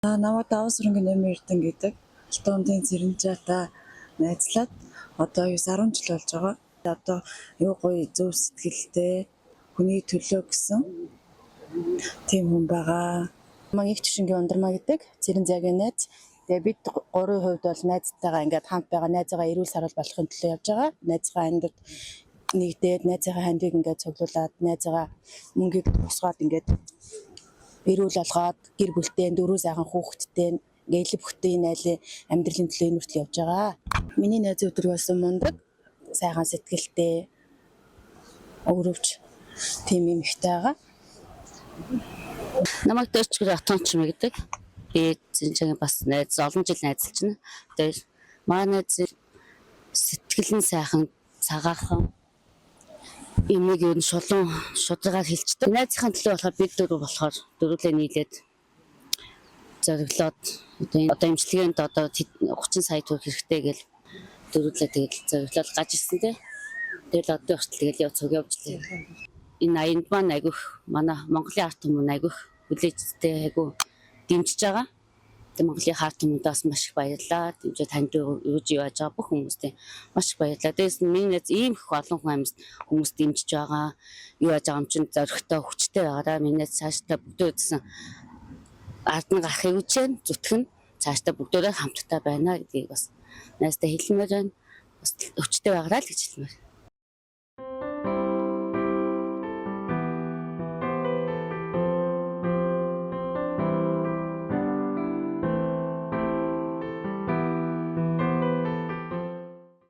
Намайг Даваа Сүрэнгийн Номын Эрдэнэ гэдэг Алтан Цэрэнжаатай найзлаад одоо 9 10 жил болж байгаа. Одоо юу гоё зөв сэтгэлтэй, хүний төлөө гэсэн тийм хүн байгаа. Маань их Түшингийн Ундрмаа гэдэг Цэрэнзаагийн найз. Тэгээ бид гурвын хувьд бол найзтайгаа ингээд хамт байгаа найзыгаа эрүүл саруул болохын төлөө явж байгаа. Найзыгаа андууд нэгдээд, найзыгаа хандыг ингээд цуглуулад, найзыгаа мөнгийг босгоод, ингээд эрүүл болгоод, гэр бүлтэй, дөрөв сайхан хүүхэдтэй, ингээд элэг бүхтэй найлын амьдралын төлөө энэ хүртэл явж байгаа. Миний найз өдөр болсон мундаг, сайхан сэтгэлтэй, өрөвч тийм юм ихтэй байгаа. Намайг Дөрчгөр Атонч гэдэг. Би Зинчагийн бас найз, олон жил найзалж байна. Тэгээд манай найз сэтгэл нь сайхан, цагаахан, имийг ер нь шулуун шударгаар хэлцдэг. Найзынхаа төлөө болохоор бид дөрөв болохоор дөрвөлээ нийлээд зориглоод, одоо энэ одоо эмчилгээнд одоо 30 сая төгрөг хэрэгтэй гэл дөрвөлээ тэгэл зориглоод гаж ирсэн те. Тэгэл одоо хүртэл тэгэл яв цуг явж лээ. Энэ аянд маань айгүйх манай Монголын ард түмэн айгүйх хүлээжтэй, айгүй дэмжиж байгаа. Тэгээ Монголын ард түмэнд бас маш их баярлалаа. Дэмжиж танд юуж яаж байгаа бүх хүмүүстээ маш их баярлалаа. Дээрээс нь миний найз ийм их олон хүн амьс хүмүүс дэмжиж байгаа. Юу яаж байгаа юм чинь зоригтой, хүчтэй байгаараа. Миний найз цаашдаа бүгдөө үзсэн ард нь гарахыг үчээн зүтгэн цаашдаа бүгдөө хамтдаа байна гэдгийг бас найзтай хэлмээр байна. Бас хүчтэй байгаараа л гэж хэлмээр.